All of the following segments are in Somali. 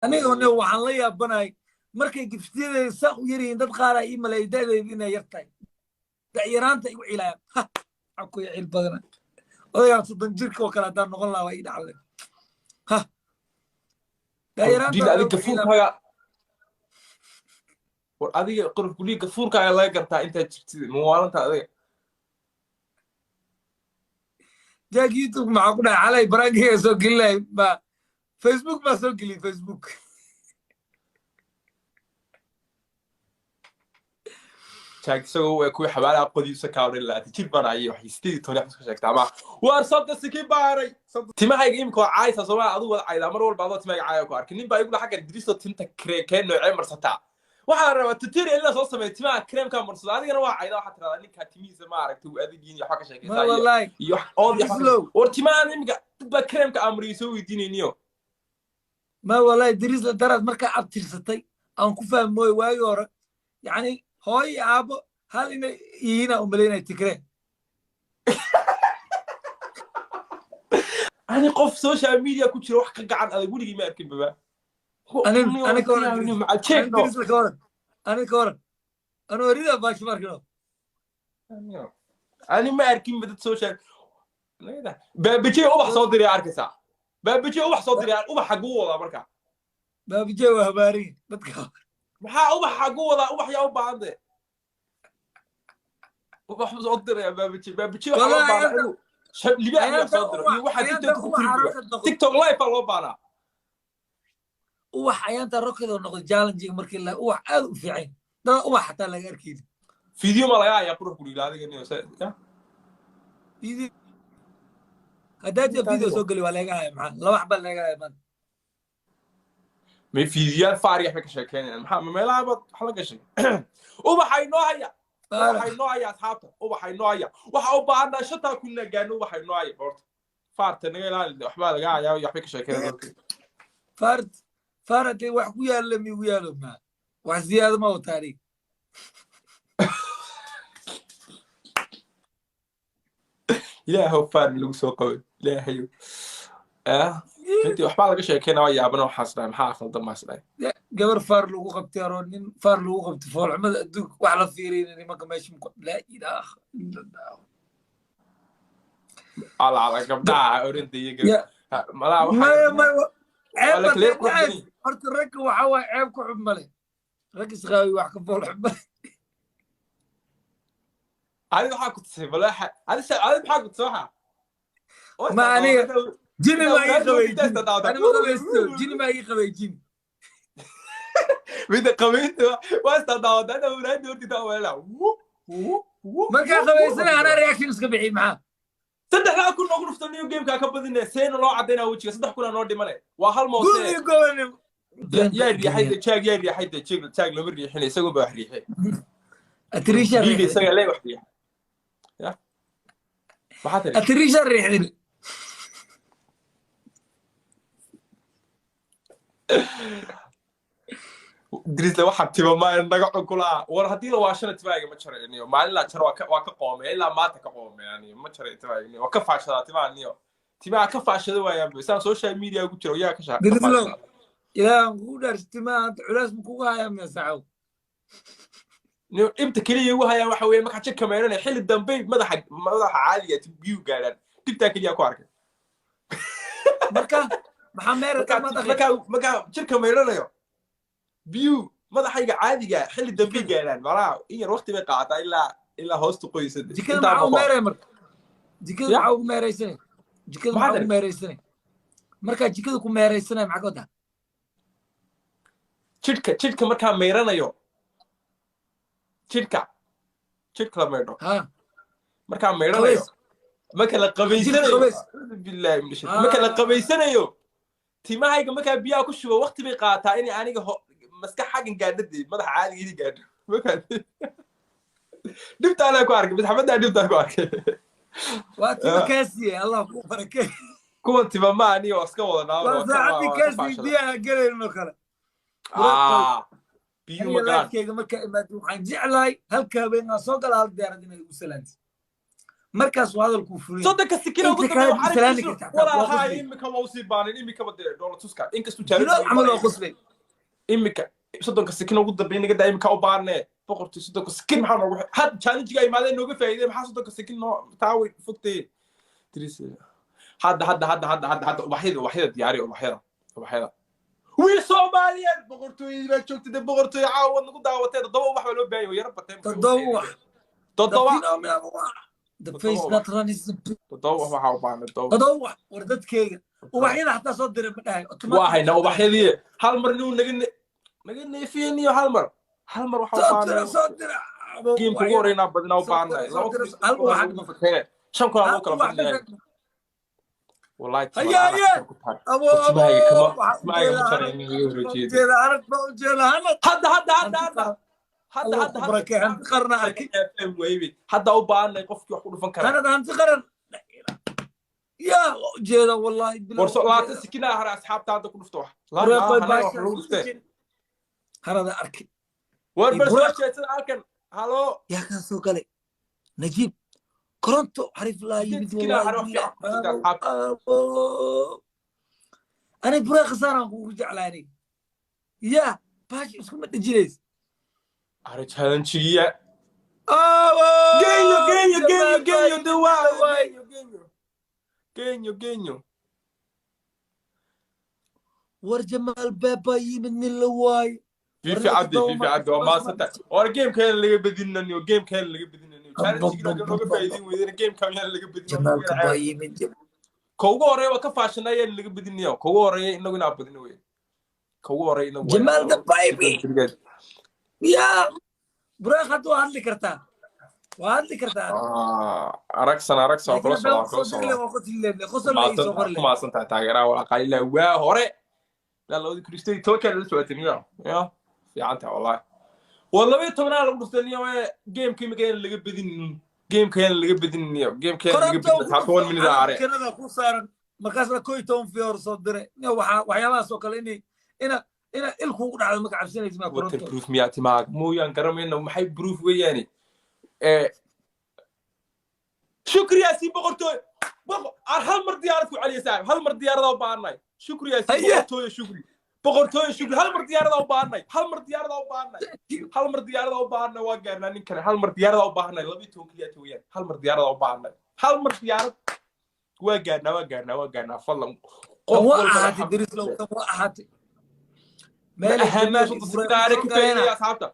Anigone waxaan la yaabanahay markay giftiyadeeda saa u yaryihiin, dad qaaraa ii maleeyay da'deedu inay yar tahay, da'yaraanta igu cilaayaan. Akuya cil badana odagaan 30 jirka oo kale haddaan noqon lahaa waa ii dhacday. Ha, Diil adiga gafuurkaaga, war adiga qorofkuliya gafuurkaaga laga gartaa intaad jirtid muwaalanta adiga. Jack YouTube maxaa ku dhahay? Xalay baraankiga soo gelinay ba Facebook baa soo geliyay Facebook. Jack isagoo waa kuwii xabaalaha qodiisa kaadhin lahaa jir baan ayay waxay 18 wax ka sheegtaa ama waar 30 sikin baaray timahayga imika waa caaysa Soomaa adigu wada caydaa mar walba adoo timahayga caaya ku arkin. Nin baa igu xagga diristo tinta kee noocee marsataa? Waxaa rabaa tutorial inaa soo sameeyo timaha kreemkaa marsado. Adigana waa caydaa, waxaa tirahdaa ninkaa timihiisa ma aragtay uu adigiin iyo waxba ka Ma sheekaysaa iyo wallahi iyo wax ood iyo waxba Slow. War timahan imika dad baa kreemka amriyo soo weydiinayniyo. Ma wallahi dirisla daraad markaa abtirsatay aan ku fahmooy waagii hore, yacni hooyo iyo aabbo hal inay yihiinaa umalaynay tigree. Ani qof social media ku jira wax ka gacan adag weligii ma arkin baba. Ani ka waran Idris? Ani dirisla ka waran, ani ka waran anoo rida baashi markino. Ani ma arkin ba dad social baabajey ubax soo diray arkaysaa, baabajey ubax soo diray, ubax xaguu wadaa marka? Baabijee waa habaarin dadka. Maxaa ubax xaguu wadaa? Ubax yaa u baahan de ubax soo diraya baabajey? Baabajey waxaa loo Wallahi baahnaa inuu libaax iyo ayaanta soo diro iyo waxaa ayaanta TikTok ku ubax tiri rocket noqday. TikTok live baa loo baahnaa. Ubax ayaanta rocket oo noqday challenge markii la ubax aad u fiican dada ubax xataa laga arkayni. Video ma laga hayaa qurux guriga adiga niyo ya? Video haddaa jira, video soo geli waa laga haya. Maxaa laba xabaa laga haya maanta? May fiidiyaal faariyax bay ka sheekeynayaan. Maxaa ma meelaha baad wax la gashay? Ubaxa inoo haya, ubaxa inoo haya, asxaabta ubaxa inoo haya. Waxa u baahanaa shantaa kunna gaano. Ubaxa inoo haya horta, faarta naga ilaali, waxbaa laga hayaa iyo waxbay ka sheekeynayaan dadka. Faart faar haddee wax ku yaalla miigu yaalo maa wax ziyaado ma wataa aniga. Ilaahow faar lagu soo qabay, ilaahayow. Runtii waxbaa laga sheekeynaa, waa yaabana waxaas dhahay, maxaa khaldan baas dhahay. Gabar faar lagu qabtay aroo nin faar lagu qabtay, foolxumada adduunka wax la fiiriyna nimanka meesha laa ilaaha illa Allah. Ala ala gabdhaha orinta iyo Ya, malaa maya waxaa maya, ceeb waa la hadday kala dhacays qurxinay. Horta ragga waxaa waaye ceeb ku xub male, rag isqaawi wax ka fool xub male. Adiga waxaa ku tusay bal waxa adi maxaa ku tusay waxa? Ma aniga jini Intaa maa ii wadaadda qabay hortiisa jini daawata. Ani ma qabaysto, jini maa ii qabay jini. Mida qabaynta waa istaa daawata intaa wadaadda hortiisa weelaa. Markaa qabaysana anaa reaction iska bixi maxaa? 3000 noogu dhufto niyo gamekaa ka badine seena loo cadaynaa wejiga. 3000 aa noo dhimane, waa hal moose. Guriga gobanim. Yaa riixay de jaag? Yaa riixay de jaag? Jaag lama riixin, isagun baa wax riixay. Atrisha Dhiiga riixdin. Isaga lee wax riixay ya, maxaa tiri? Atrisha riixdin. Drisle waxaa tiba maa naga cunkulaa. War haddii la waashana timahayga ma jaray niyo, maalin laa jaro waa ka qoomay, ilaa maanta ka qoomay aniyo ma jaray timahayga niyo, waa ka faashadaa timaha niyo, timaha ka faashada waayaan saan social media ku jiro yaa ka Drislow faashada. Ilaahan kugu dhaarsi timaha hadda culays ma kugu hayaa miya saxow? Niyo dhibta keliya igu hayaan waxa weeye markaa jirka meeranaya xilli dambe madaxa caadiga biyuu gaadhaan, dhibtaa keliya ku arkay. Marka maxaa meera markaa ma dhaqi? Markaa jirka meeranayo biyuu madaxayga caadiga xilli dambe gaadhaan, malaha in yar waqti bay qaadataa ilaa hoosta qoysa. Jikada intaa maxaa u ma ku meeraya marka jikada? Ya. Maxaa ugu meeraysanay jikada? Maxaa maxaa ugu tiri? Meeraysanay markaa jikada ku meeraysanay maxaa ka wadaa? Jidhka markaa mayranayo, jidhka la maydho ha markaa mayranayo qabays marka la jidhka qabaysanayo qabays. Acuudu billaahi min shaytaan. Marka la qabaysanayo timahayga markaa biyaha ku shubo waqti bay qaadataa inay aniga maskax xaggan gaadho dee madaxa caadiga inay gaadho. Markaa dhibtaanaa ku arkay, midxamaddaa dhibtaan ku arkay. Waa tima kaasiye, Allah kuu barakey. Kuwan tima ma aniga waa iska wadanaa. Waa saacadii waa ka kaasiye faashada. Biyaha gelayno kale. Ah, biyuhu ma aniga galaan. Lifekeyga markaa imaado waxaan jeclahay halka habeen aan soo gala hal diyaarad inay igu salaanti. Markaas waa hadalkuu fuliya. 30-ka sikina ugu Inta kale dambeeya islaami xarifkiisu kartaa, waa walaahaa qoslay. Imika waa usii baanin, imikaba dee dhoola tuska inkastuu Jilood camal waa qoslay. Imika 30-ka sikin ugu dambeeya naga daa, imika u baanee boqortii. 30-ka sikin maxaa noogu had challenge-ga imaadeen nooga faa'iidey? Maxaa 30-ka sikin noo taaway fogtee? Hadda hadda hadda hadda hadda hadda ubaxyada, ubaxyada diyaariya, ubaxyada, ubaxyada. Wiil Soomaaliyeed, boqortooyadii baa joogtay dee. Boqortooy, caawa nagu daawatee. Toddoba ubax baa loo baahanya, way yara bateen. Toddoba ubax. Toddoba. The phenomenal one. The face Toddoba. that runs the Toddoba ubax waxaa u baahnay, toddoba. Toddoba ubax. War dadkeyga, ubaxyada xataa soo diray ma dhahay. Waa haynaa ubaxyadii. Hal mar inuu naga neefiyeniyo, hal mar, hal mar waxaa u Soo dira, baahnay. soo dira. Game-ka ugu horreynaa badinaa u baahnay. Soo dira, hal ubax dhima. 5,000 aa Hal loo kala ubax fadlinaya. ka Wallahi. Haye, haye. Abo, Timahayga abo, kama waxaan timahayga ma ujeedaa jaraynin iga horjeeda. Ujeeda hanad baa ujeeda hanad. Hadda hadda hadda hadda hadda Allah hadda ku barakee, hanti qarna arkay. Hadda weybe, hadda u baahanay qofkii wax ku dhufan kara. Hanad hanti qaran yaa waa ujeeda, wallahi bilaa. Warso 20 sikinaa hore, asxaabta, hadda ku dhufto wax. Bureeqoy wax baasha lagu dhuftee. Hanada arkay. War bal soo Bureeq. jeedsada halkan, halo. Yaa kaa soo galay? Najiib Koronto xariif laa yimid. Sikinaa hore, wax wallahi fiican ku dhufta, asxaabta. Abo, ani bureeqa saaraan kugu jeclaanay, yaa baashi iskuma dhejinays. Are challenge-giya. Abo. Genyo, genyo, genyo, genyo de waa. Waay. Genyo, genyo, genyo, genyo. War Jamaal Beeba yimid, nin la waayo. Fifi Cabdi, Fifi Cabdi, waa maasanta. War game-keena laga badinanayo, game-keena laga badinanayo, challenge-giina nooga faa'iideyn weydeen, game-ka miyaan laga badin? Jamaalka baa yimid. Ka ugu horeeya waa ka faashanayaan, laga badinayo. Ka ugu horeeya inagu inaa badino wey, ka ugu horeeya inagu. Jamaal the baby. Yaa bureeq, hadda waa hadli kartaa, waa hadli kartaa. Aragsan, aragsan, waa kula socdaa, waa kula socdaa. Ku maasan tahay taageeraha walaqaalila waa hore ilaa 2018-kaa la socotay niyo ya fiican tahay wallahi. War 12-aa lagu dhuftay niyo. Game-ka imika yaan laga badinin, game-ka yaan laga badinin niyo, game-ka yaan laga badinin. Taa 10 minute are. Kanada ku saaran markaasna 11 fiyoor soo diray. Waxaa waxyaabahaas oo kale inay ina il kugu dhacdo maka cabsanaysa maa koronto? Waterproof miyaa timaaga mooyaan garamayna? Maxay proof weeyaani? Shukri Yaasiin, boqortooy, hal mar diyaarad ku celiya saaxib, hal mar diyaaradaa u baahannahay. Shukri Yaasiin, boqortooyo shukri, boqortooyo shukri, hal mar diyaaradaa u baahannahay, hal mar diyaaradaa u baahannahay, hal mar diyaaradaa u baahannahay. Waa gaarnaa nin kale. Hal mar diyaaradaa u baahannahay. 12 keliya weeyaan. Hal mar diyaaradaa u baahannahay, hal mar diyaarad. Waa gaarnaa, waa gaarnaa, waa gaarnaa. Fadlan qof waa ahaatay derislow, tan waa ahaatay. Ma ahaanay ka faa'iidaya asxaabta,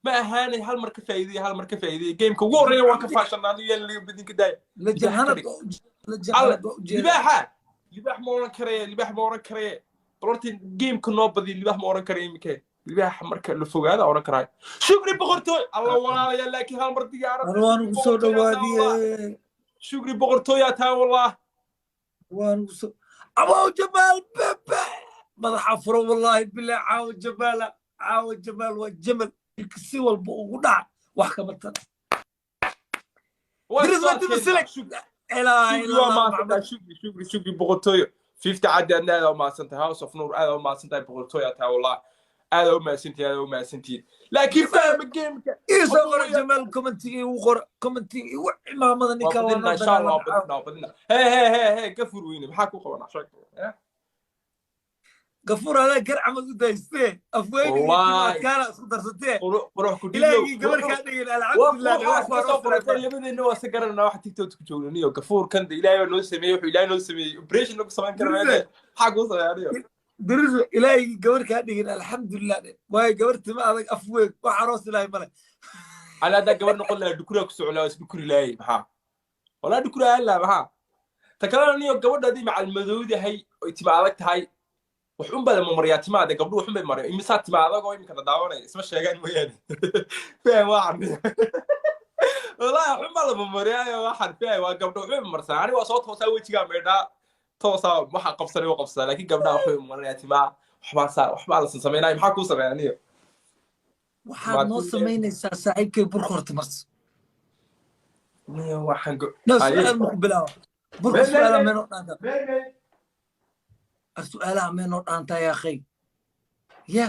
ma ahaanay. Hal mar ka faa'iidaya, hal mar ka faa'iidaya. Game-ka ugu horreeya waan ka faashanaa, aniga yaan laga badin, ka daaya. Libaaxa, libaax ma oran karaya, libaax ma oran karaya. Bal horta game-ka noo badiyo. Libaax ma oran karaya iminke, libaax marka la fogaada oran karaayo. Shukri boqortooy, alla walaalayaa, laakiin hal mar diyaarad. Waan ugu soo dhawaadiye. Shukri boqortooyaa taa wallah. Waan ugu soo abow Jamaal bebe madaxa furo, wallahi billah. Caawa Jamaala, caawa Jamaal waa jamal, si walba ugu dhaca wax kama tan. Shukri, shukri, shukri boqortooyo. 50 Caddi, adna aad u mahadsantahay. House of Nuur, aad u mahadsantahay. Boqortooyaa taa wallah, aad u mahadsantihiin, aad u mahadsantihiin, laakiin fahma game-ka. Ii soo qora Jamaal, comment-iga igu qora, comment-iga igu cimaamada ninka. Waa badinaa insha Allah, waa badinaa, waa badinaa. He he he he, Gafur weyne, maxaa ku qabanaa? Sheeg. Gafuur adaa gar camal u daystee, afweyniga adkaana isku darsatee. Qurux ku Ilaahigii gabar kaa dhigin, alxamdulilah. Labadeena waa se garananaa waxa TikTok ku joogna niyo. Gafuurkan de Ilaahay baa noo sameeyey, wuxuu Ilaahay noo sameeyey operation lagu samayn kara maxaa kuu sameeya niyo? Diriso, Ilaahigii gabar kaa dhigin, alxamdulilah. Waayo gabar tima adag, af weyn, wax aroos Ilaahay male. Ana haddaa gabar noqon lahaa, dhukuraa ku socon lahaa, waa isdhukuri laayay. Maxaa walaa dhukura aan lahaa? Maxaa ta kalena niyo, gabadha haddii macalmadowdahay oy tima adag tahay, wax un baa la maryaa timaade. Gabdhuhu waxun bay maryaa. Imisaa tima adag oo iminkana daawanaya isma sheegaan mooyaane? Faham waxan, wallahi waxun baa la mamariyaayo. Waxaan faham waa gabdho waxbay marsaa. Ani waa soo toosaa, wejigaa maydhaa, toosaa, waxaa qabsanay u qabsadaa, laakiin gabdhaha waxbay marinayaa timaa, waxbaa saa, waxbaa la sameynaya. Maxaa kuu sameeya aniyo? Waxaad noo samaynaysaa saaxiibkay, burka horta marsa. Niyo waxaan go No su-aal maku bilaaba burka, su-aalaha meenoo dhaanta, ar su-aalaha meenoo dhaantaa yaa akhay ya.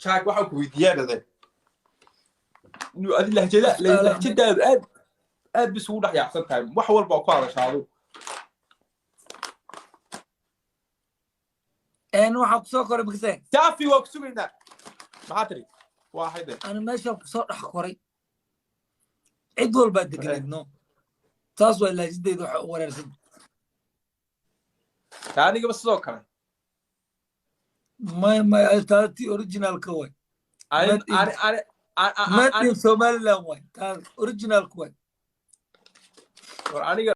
Jack, waxaan ku weydiiyaa dhade. Adi lahjada Su'aalaha lahjadaadu aad aad bay isugu dhex yaacsan tahay, wax walba ku hadashaa adigu. Waxaa kusoo koray makase. Shaafi, waa ku sugaynaa. Maxaa tiri? Waa hayde. Ani meeshaan kusoo dhex koray, cid walbaa deganeed, no? Taas waa lahjadeyda waxa u wareersan. Taa anigaba sidoo kale. May, may, taa tii originalka way. Ani Made in ani ani made ani in Somaliland way, taa originalka way. War aniga.